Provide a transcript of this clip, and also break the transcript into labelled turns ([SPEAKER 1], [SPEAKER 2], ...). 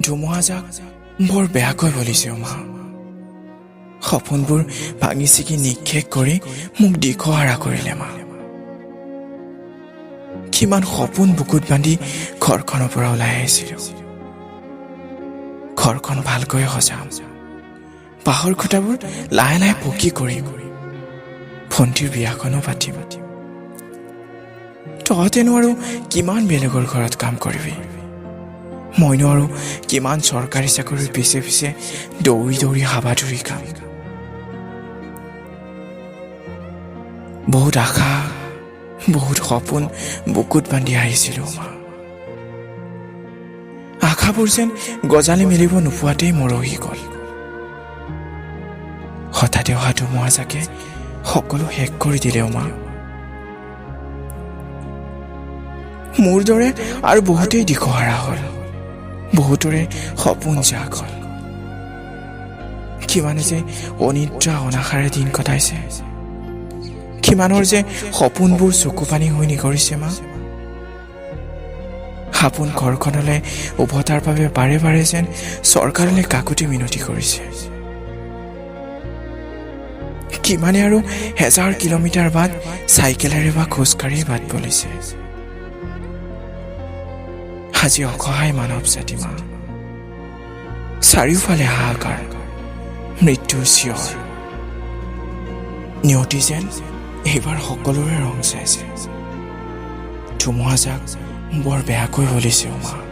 [SPEAKER 1] ধুমুহাজাক বৰ বেয়াকৈ বলিছে অ মা। সপোনবোৰ ভাঙি ছিগি নিঃশেষ কৰি মোক দিশহাৰা কৰিলে মা। কিমান সপোন বুকুত বান্ধি ঘৰখনৰ পৰা ওলাই আহিছিলোঁ। ঘৰখন ভালকৈ সজাম, বাঁহৰ খুঁটাবোৰ লাহে লাহে পকী কৰিম, ভণ্টিৰ বিয়াখনো পাতিম। তহঁতেনো আৰু কিমান বেলেগৰ ঘৰত কাম কৰিবি? মইনো আৰু কিমান চৰকাৰী চাকৰিৰ পিছে পিছে দৌৰি দৌৰি হাবাথুৰি খাম? বহুত আশা, বহুত সপোন বুকুত বান্ধি আহিছিলোঁ মা। আশাবোৰ যেন গজালি মেলিব নোপোৱাতেই মৰহি গ'ল। হঠাতে অহা ধুমুহাজাকে সকলো শেষ কৰি দিলে অ মা। মোৰ দৰে আৰু বহুতেই দিশহাৰা হ'ল, বহুতৰে সপোন জাগ হ'ল। কিমানে যে অনিদ্ৰা অনাশাৰে দিন কটাইছে, কিমানৰ যে সপোনবোৰ চকু পানী হৈ নিগৰিছে মা। আপোন ঘৰখনলৈ উভতাৰ বাবে বাৰে বাৰে যেন চৰকাৰলৈ কাকুতি মিনতি কৰিছে। কিমানে আৰু হেজাৰ কিলোমিটাৰ বাট চাইকেলেৰে বা খোজকাঢ়ি বাট বলিছে। আজি অসহায় মানৱ জাতি মা। চাৰিওফালে হাহাকাৰ, মৃত্যুৰ চিঞৰ। নিয়তি যেন এইবাৰ সকলোৰে ৰং চাইছে। ধুমুহাজাক বৰ বেয়াকৈ বলিছে অ মা।